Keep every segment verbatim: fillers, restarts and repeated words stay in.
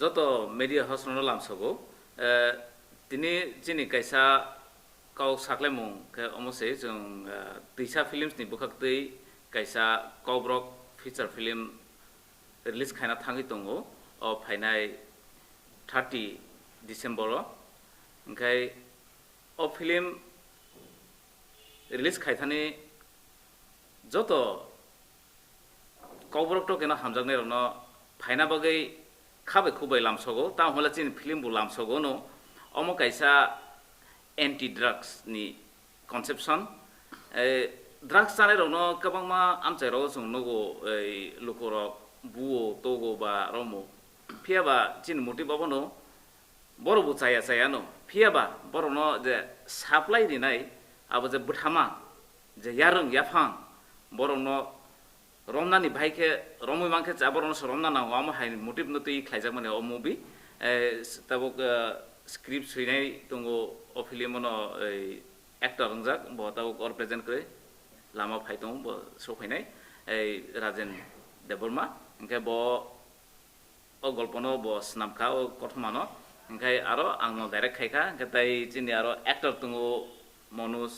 Joto media house rokno lamsogo. Eh, tini chini kaisa kok sakhlaimung khe omo se chwng, eh, Twisa Films ni bwkhak twi kaisa Kokborok feature film release khaina thangwi tongo o phainai thirty December o. Hinkhe o film release khaithani joto Kokborok tokeno hamjaknairokno phaina bagwi kha bai khuk bai lamsogo, tamo hwnle chini film bo lamsogo no. Omo kaisa anti drugs ni conception. Eh, drugs chanairokno kwbangma amchairok chwng nugo, ei lukurok buo togo ba romo. Phiya ba chini motive abono borok bo chaya chaya no. Phiya ba borokno je supply rinai abo je bwthama je yarwng yaphang borokno romnani bai khe romwi mankhe cha borokno se romna nango, amo hai motive no twi khlaijakmani o movie. Eh, tabuk, eh, script swinai tongo o film o no, ei actor wngjak bo tabuk o represent kwrwi lama phai tongo bo sokphainai, ei Rajen Debbarma. Hinkhe bo o golpono bo swnamkha o kothomano, hinkhe aro angno direct khaikha, hinkhe tai chini aro actor tongo Manoj,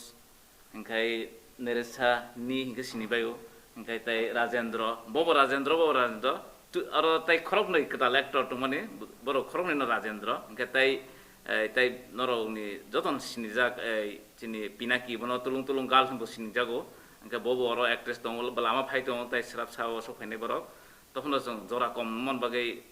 hinkhe Neresa ni hinkhe sinibaio, hinkhe tai Rajendra, bobo Rajendra, bobo Rajendra, tu-, aro tai khoroknwi kwtal actor tongmani, borok khoroknwino Rajendra, hinkhe tai, eh, tai norokni jotono sinijak, eh, chini Pinaki bono Tulung Tulung Girl hinbo sinijago, hinkhe bobo oro actress tongo, lama phai tongo, tai swrapsa o sokphainai borok. Tokhono chwng jora kom man bagwi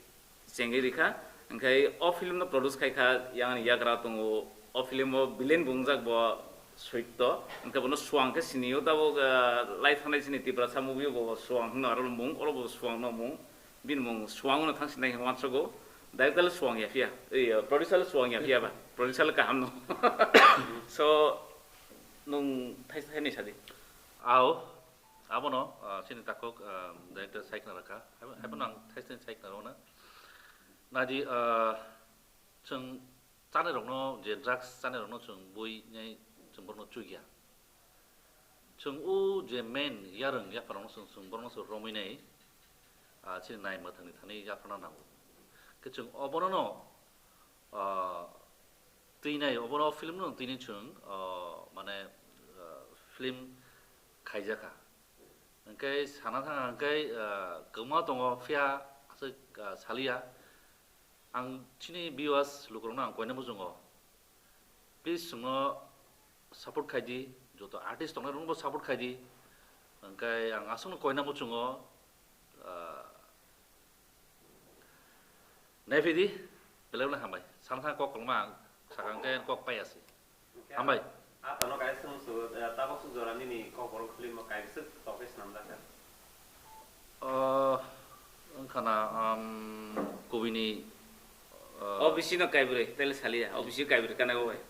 chengwi rikha. Hinkhe o film no produce khaikha yang ani yagra tongo, o film o villain bo wngjak bo Soitto. Hinkhe bono Suang khe sinio tabuk, ah, lai thangnai chini Tiprasa movie o bo Suang hwnwi aro mung, oro bo Suang no mung. Bini mung Suang no thang sinai hwnwi uansugo. Director le Suang ya phiya, ei, producer le Suang ya phiya ba, producer le kaham no. So, nwng thaisa thainwi sadi. Ao, abono, ah, chini takhuk, ah, director saikna rakha. Haibo, haibo nang thaisa thainwi saikna rwna. Nadi, ah, chwng chanairokno, je drugs chanairokno chwng bui nai chwng borokno chukya. Chwng o je main yarwng yapharokno chwng, chwng borokno chwng romwi nai, ah, chini nai mwthangni thani yapharna nango. Khe chwng obono no, ah, twi nai, obono film no twi nai chwng, ah, mane, ah, film khaijakha. Hinkhe sana thang hinkhe, ah, kwbangma tongo phiya aswk, ah, saliya. Ang chini viewers lukurokno ang koina muchungo. Please chwngno support khai di, joto artist tongnai rokno bo support khai di. Hinkhe ang aswkno koina muchungo, ah, naiphi di, belai belai hambai. Sana thang kok kolma ang sakang khe kok pai asi. Hambai. Aphano kaisa swngchuk, eh, tabuk swk jora nini Kokborok film o kaibiswk tok khe swnamjak kha? Oh, wngkha na, um, kubini, uh, O B C no kaibrwi, tele saliya, O B C kaibrwi kana o bai.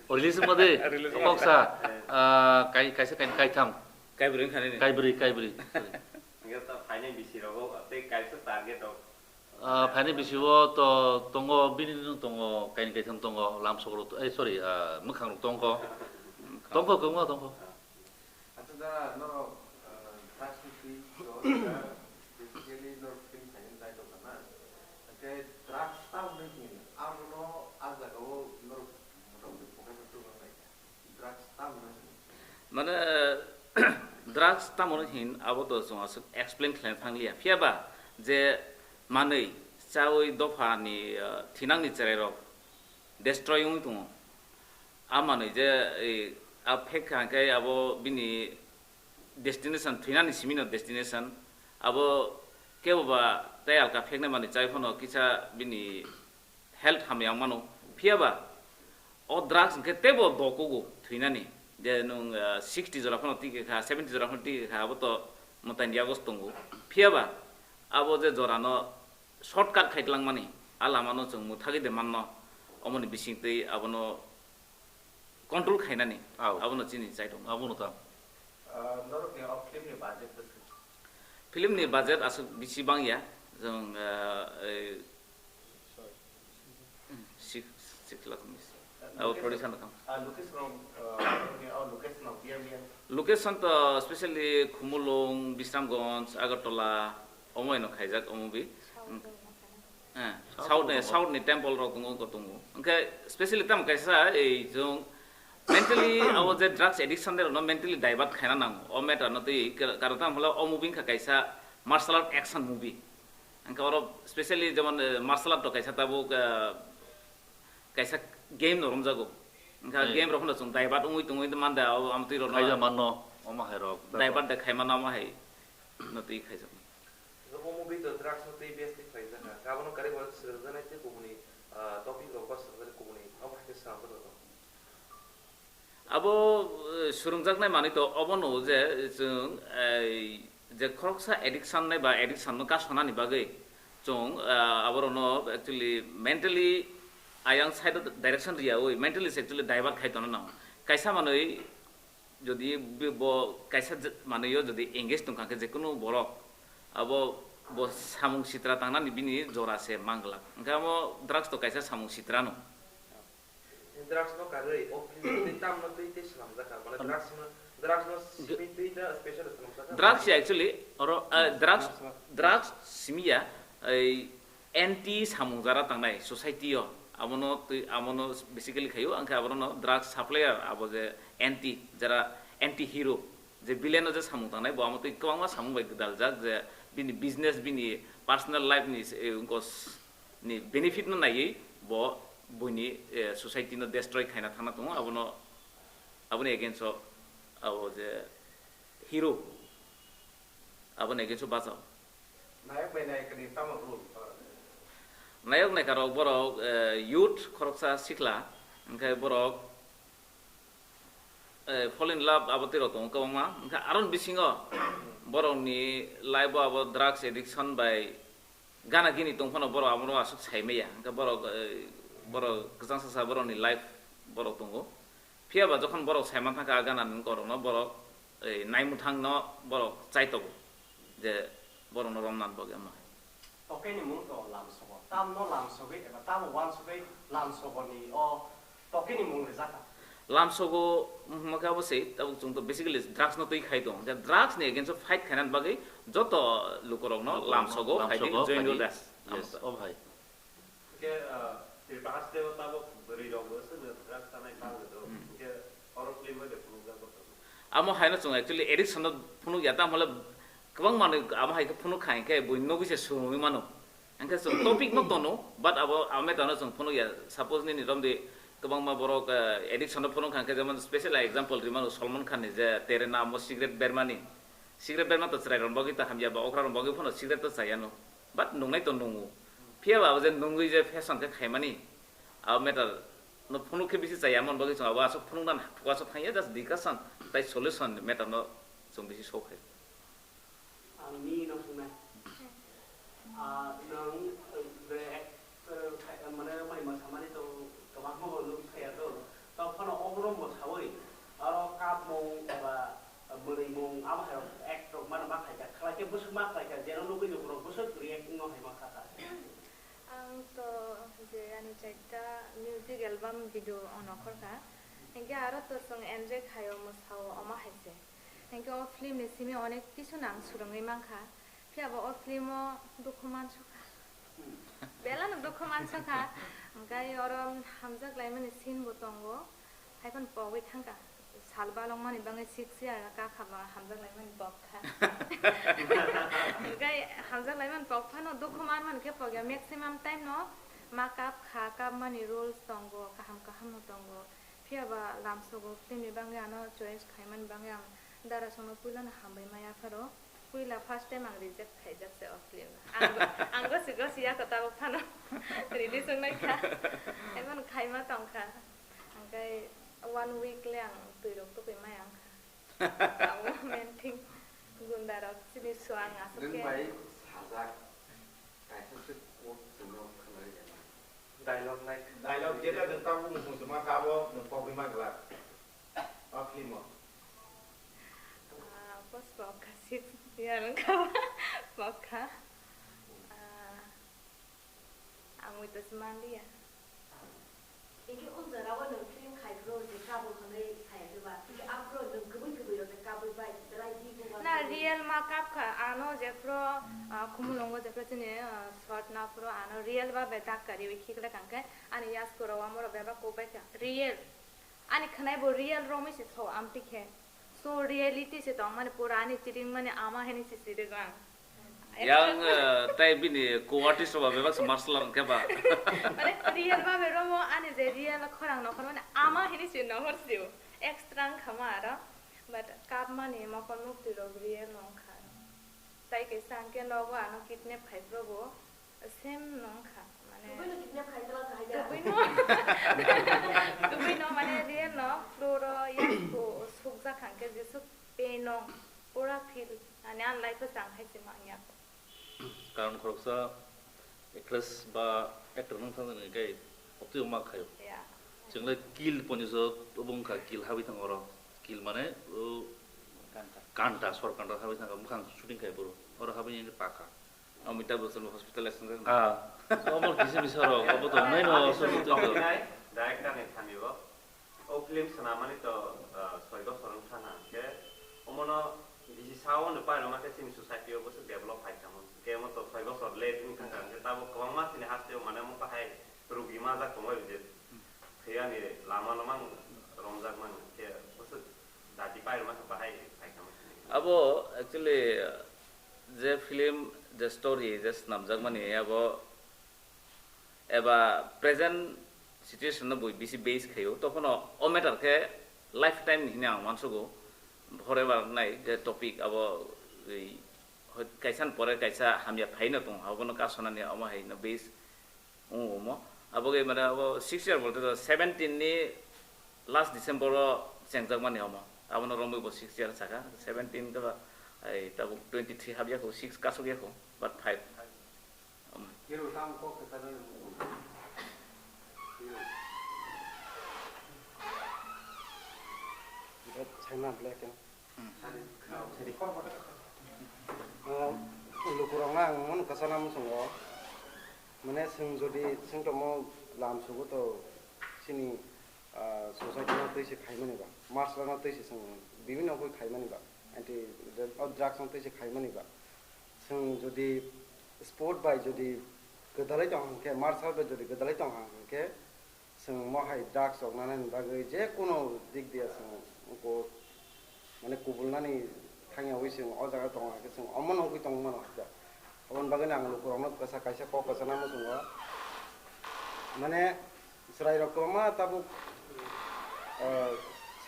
O release wngma de, Release wngma. Kok sa, uh, kai-, kaisa kaini kaitham. Kaibrwi wngkha nini? Kaibrwi, kaibrwi. Hingke ta phainai bisi rogo, tei kaisa target rok. Ah, phaini bisingo to tongo, bini no tongo, kaini kaitham tongo, lamsok rok, eh, sorry, ah, mwkhang rok tongo. Tongo, kwbangma tongo. Acha, jara norok, ah, drugs ni twi, so, basically norok film khaina dai tongkha na. Hwnkhe drugs ta hwnwi hino, abono ah jagao norok motamoti focus rw nai. Mane, drugs tamo hwn hin, abo to chwng aswk explain khlaina thang liya. Phiya ba je manwi chawi dophani, uh, thinangni cherairok destroy wngwi tongo. A manwi je, eh, a phek kha hwnkhe abo bini destination, thwinani simino destination. Abo kebo ba tei alka pheknai manwi chai phano kisa bini health hamya wng mano. Phiya ba o drugs hwnkhe teibo dokogo thwinani. Je nwng, ah, sixty jora phano tike kha, seventy jora phano tike kha, abo to mwtaini yago tongo. Phiya ba abo je jorano shortcut khai twlangmani, a lamano chwng mwthagwi de manno, omoni bisingtwi abono control khainani, Au. Abono chini chai tongo. Abono tamo. Ah, norokni o film ni budget bwswk? Film ni budget aswk bisi bang ya, jong, ah, eh, six, six lakh ni. Abo production rok. Ah, location rok, ah, norokni o location rok biya biya? Location to specially Khumulwng, Bisramganj, Agartala, omo eno khaijak o movie. South rok no khaina. Eh, South South ni, South ni temple rok tongo, wngkha tongo. Wngkhe specially tamo kaisa ei chwng mentally abo je drugs addiction de rokno mentally divert khaina nango. O matter no twi kar-, karon tamo hwnkhe o movie wngkha kaisa martial art action movie. Wngkha oro specially jemon, eh, martial art rok kaisa tabuk, eh, kaisa game no romjago. Wngkha game rok no chwng divert wngwi tongwi manda o amtwi rok no. Khaija manno, omo hai rok. Divert de khaimano omo hai no twi khaijak. Omo movie to drugs no twi base twi khlaijak kha. Abono kwrwi bo swrwngjaknai tei kubuni, ah, topic rok ba swrwngjaknai kubuni omo hai khe swnamjak rok. Abo, eh, swrwngjaknai manwi to obono je chwng, eh, je khoroksa addiction nai ba addiction no kasonani bagwi chwng, eh, aborokno actually mentally ayang side o direction riyaui mentally se actually divert khai tongna nango. Kaisa manwi jodi be-, bo kaisa je-, manwi o jodi engage tongkha khe jekunu borok abo bo samung sitra tangnani bini jora se manglak. Hwnkhe amo drugs to kaisa samung sitra no. Drugs no karwi, o film twi tamno twi tei swnamjak kha. Mane drugs no, drugs no simi twi da special swnamjak kha. Drugs ya actually, oro, eh, drugs, drugs simi ya, ei anti samung jara tangnai society o. Abono twi, abono basically khayo, angkhe abono drugs supplier, abo je anti, jara anti hero, je villain o je samung tangnai, bo amo twi kwbangma samung bai gwdaljak, je bini business, bini personal life ni, eh, wngkos ni benefit no naiwi bo buini, eh, society no destroy khaina thangna tongo, abono, aboni against o abo je hero, aboni against o bachao. Nayok bai nayika ni tamo role? Nayok naika rok borok, eh, youth khoroksa sikla, hwnkhe borok eh, fall in love abo twi rok tongo kwbangma. Hwnkhe aroni bisingo borokni life o abo drugs addiction bai gana gini tong phano borok abono aswk sai maya. Hwnkhe borok, eh, borok kwchang sasa borokni life borok tongo. Phiya ba jokhon borok sai man thangkha a gana ni borokno borok, eh, naimuthang no borok chai tongo je borokno romna bagwi omo hai. Tokeni mung to lamsogo. Tamno lamsogwi eba tamo wansogwi lamsogoni o tokeni mung rijak kha. Lamsogo hwnma khe abo se, tabuk chwng to basically drugs no twi khai tong. Hwnkhe drugs ni against o fight khainani bagwi joto lukurokno lamsogo khai di, lamsogo join khai di. Yes, o bhai. Hwnkhe, ah, Tripura state o tabuk bwrwi rok bo se drugs chanai bang do. Hmm. Hwnkhe oro film bai de phunukjak bo. Amo haino chwng actually addiction no phunuk ya, tamo le kwbang manwi amo hai khe phunuk kha, hwnkhe buini nugwi se swrwngwi mano. Hwnkhe chwng topic no tono, but abo, amo matter no chwng phunuk ya. Suppose nini romdi kwbangma borok, eh, addiction no phunuk kha, hwnkhe jemon special example ri mano Salman Khan ni je Tere Naam Ho cigarette bermani. Cigarette berma to chwrai rok bagwi ta hamya ba okra rok bagwi phano cigarette to chaya no. But nungnai to nungo. Phiya ba abo je nungwi je fashion khe khaimani, abo matter no phunuk khe bisi chaya, amoni bagwi chwng abo aswk phunukna aswk thangya, just discussion tai solution matter no chwng bisi solve khai. Ang nini no swngnai. Ah, nwng, eh, bre-, eh, khai-, mane, mai mwsamani to kwbangma bo nuk phaiya to. Tokphano oborom bo saui, oro kapmung eba mwrwimung, abo hai rok ek rok mano ma khlaikha, khlai khe bwswk ma khlaikha, jeno nugwi lukurok bwswk react wngno hai ma kha ta. Ang to je ani chaita music album video o nokhor kha, hinkhe aro to chwng enjoy khaio, mwsao, omo hai se. Hinkhe o film ni simi onek kisu no ang swrwngwi mankha, phiya bo o film o dukhu mansukha. Belano dukhu mansukha. Hinkhe oro hamjak laimani scene bo tongo. Haiphano pogwi thangkha. Sal balokmani bagwi siksi aga kakha ba hamjak laimani pokha. Hinkhe hamjak laimani pokphano dukhu manmani khe pokya. Maximum time no ma kapkha, kapmani roles tongo, kaham kaham no tongo. Phiya ba lamsogo film ni bagwi ano choice khaimani bagwi ang Dara songno puilano hambai maya pharo, puila first time ang reject khaijak se o film no. Ang go, ang gosi gosi ya kota bo phano release wngnai kha. Emon khaima tong kha. Hingke one week le ang twi rok tubui maya wngkha. Abo main thing gunda rok chini suang aswk khe. Nwng bai sajak kaisa se quote chwngno khwnai rwna. Dialogue nai. Dialogue jeta nwng tabuk muchung tongma kha abo nwng kogwi ma glak. O film o. Ah, post pokha six year wngkha pokha. Ah, ang ui to se manliya. Hingke o jora o nwng film khai Bro, je kabo hwnwi saya khe ba, hwnkhe aphuru nwng kwbwi kwbwi rok khe kabwi bai, belai di bo ba Na, kwbwi. Real ma kap kha, ano jephuru, ah, Khumulwngo jephuru chini, ah, short na phuru ano real ba be dak kariwi khiklai kha hwnkhe ani yasku rok amo rok bebak kok bai kha. Real. Ani khwnai bo real romwi se so amtwi khe. So reality se tong mani pura ani chiding mani ama hini se chiding ang. Yang, eh, tai bini co-artist rok ba bebak se martial art hwnkhe ba. Mane real ba be romo ani je real khorang nokhor mane ama hini se nohor sio. Extra wngkha ma aro. But kap mani mokol mukti rok real wngkha. Tai kaisa hwnkhe nogo ano kidnap khai probo. Same no wngkha, mane Kubui no kidnap khai tala khai da. Kubui no, kubui no, mane real no, floor o yasku sukjak hwnkhe jesuk pain no, pura feel, mane ang life o chang hai se manya. Karon khoroksa actress ba actor nung thang nang kai, opti ma khayo. Ya. Chwngle kill poniso obong kha, kill habi thang oro. Kill mane, o, kanta, sor kanta habi thang, bukhang shooting khai boro. Oro habi yang pakha. Amitabh Bachchan hospital aswk ah, omo kisa bisa rok, obo to nai no, ani so sori butu to. Tongwi nai, director ni thani bo. O film swnamani to, ah, soi bosor wng thang hwnkhe, omono bisi sao no pai rwma khe chini society o bwswk develop hai tamo. Hwnkhe omo to soi bosor late wng thang hwnkhe tabuk kwbangma chini haste o mane omo bahai rugi majak tongbai je. Thwi ani lama no mang romjak mang hwnkhe bwswk dati pai rwma khe bahai hai tamo. Abo actually je film, je story, je swnamjakmani, abo eba present situation no bui bisi base khaio, tokhono o matter khe lifetime ni hinwi ang uansugo, forever nai je topic abo, ei, hoi-, kaisa ni pore kaisa hamya phaino tongo, abono kasonani omo hai no base. Wng omo. Abo khe mane abo six year bolte to seventeen ni last December o chengjakmani omo. Abono romwi bo six year saka. Seventeen khe ba, ai, tabuk twenty three habya kho, six kasuk ya kho, but five. Omo. Hero tamo kok khe sanai. Hero. But China black, eh? Hmm. Ah, lukurokno ang mano kwchana muchungo, mane, chwng jodi chwng tongmo lam sugo to chini, ah, society no twi se khaimani ba, martial art no twi se chwng bibinno wngwi khaimani ba, anti, o drugs no twi se khaimani ba, chwng jodi sport bai jodi gwdalai tong hwnkhe, martial bai jodi gwdalai tong hwnkhe, Chwng mo hai drugs rok nanani bagwi je kono dik diya chwng ko, mane, kubulnani thangyawi chwng o jaga tongo, hakhe chwng omo nugwi tongmano hakhe. Aboni bagwino ang lukurokno kwsa kaisa kok kwchana muchungo. Mane, chwrairok kwbangma tabuk, ah,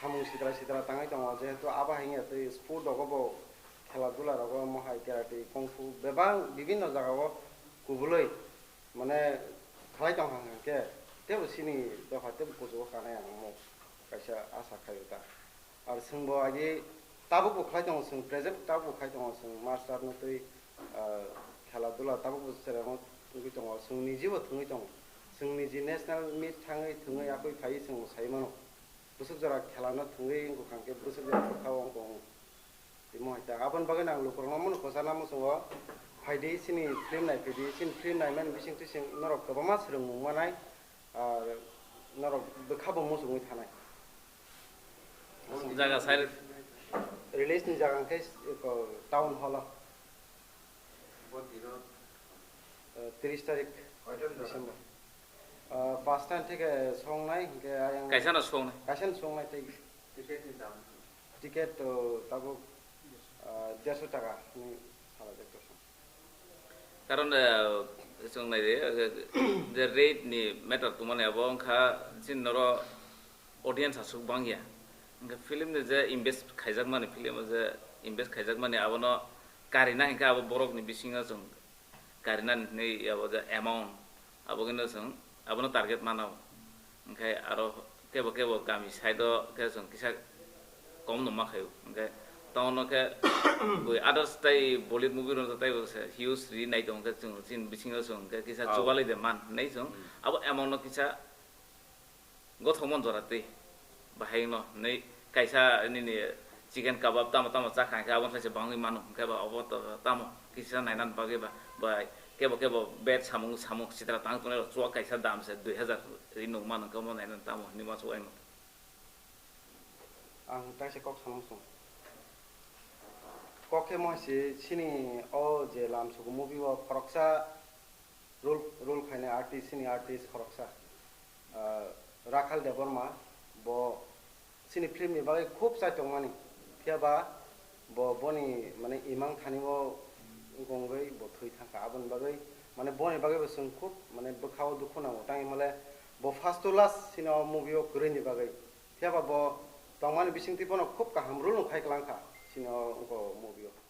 samung sitra sitra tangwi tongo, jehetu abo hai wngya twi sport rogo bo khela dula rogo mo hai karate, kung fu bebak bibinno jagao kubulwi mane khlai tong hang hang khe, tebo chini dopha tebo kuchugo kanai ang omo kaisa asa khaio ta. Ar chwngbo agi tabukbo khlai tongo, chwng present tabukbo khai tongo, chwng martial art no twi, ah, khela dula tabukbo chwrairokno wngwi tongo, chwng nijibo thwngwi tongo, chwng niji national meet thangwi thwngwi yakwi phaiwi chwngbo sai mano. Bwswk jora khela no thwngwi wngkha hwnkhe bwswk jora bwkha o wngkha wng. Timo hai ta. Aboni bagwi ang lukurokno mano kwchana muchungo. Phaidi chini film nai phaidi, chini film naimani bising twi chwng norok kwbangma swrwngmung manai, ah, norok bwkha bo muchungwi thanai. Jaga sai release ni jaga hwnkhe eko town hall o. Bo dino? Eh, tris tarik December. Ah, first time theke songnai, hingke ayang kaisa no songnai. Kaisa no songnai tei. Ticket ni dam? Ticket to tabuk, ah, derso taka ni sala dekto song. Karon, eh, songnai de, eh, je rate ni matter tongmani abo wngkha chini noro audience aswk bangya. Hingke film ni je invest khaijakmani, film o je invest khaijakmani abono karina hingke abo borok ni bisingo chwng karinani hinwi abo je amount, abo khe no chwng abono target mano. Hwnkhe aro kebo kebo kami side o khe chwng kisa kom no ma khaio. Hwnkhe tono khe bui others tai Bollywood movie rok tai bo se huge ri nai tongo, hwnkhe chwng chini bisingo chwng khe kisa chubalai de man hinwi chwng abo amount no kisa Gothok mon jora twi bahai no hinwi kaisa nini chicken kabab tamo tamo chakha hwnkhe aboni saisa bangwi mano, hwnkhe ba obo to tamo kisa nainani bagwi ba bai kebo kebo bed samung samung sitra tang tongnai rok chuak kaisa dam se dui hazar ri nung mano, hwnkhe omo nainani tamo hinwi ma chuai mano. Ang taisa kok sanam sung. Kok khe mo si chini o je Lamsuku movie o khoroksa role, role khainai artist, chini artist khoroksa, ah, Rakhal Debbarma, bo chini film ni bagwi khub chai tongmani. Phiya ba bo boni mane imang thani o wngwi bo thwi thangkha. Aboni bagwi mane boni bagwi bo chwng khub mane bwkha o dukhu nango. Tangwi male bo first to last chini o movie o kwrwi ni bagwi. Phiya ba bo tongmani bisingtwi bono khub kaham role no khai kwlangkha chini o wngkha movie o.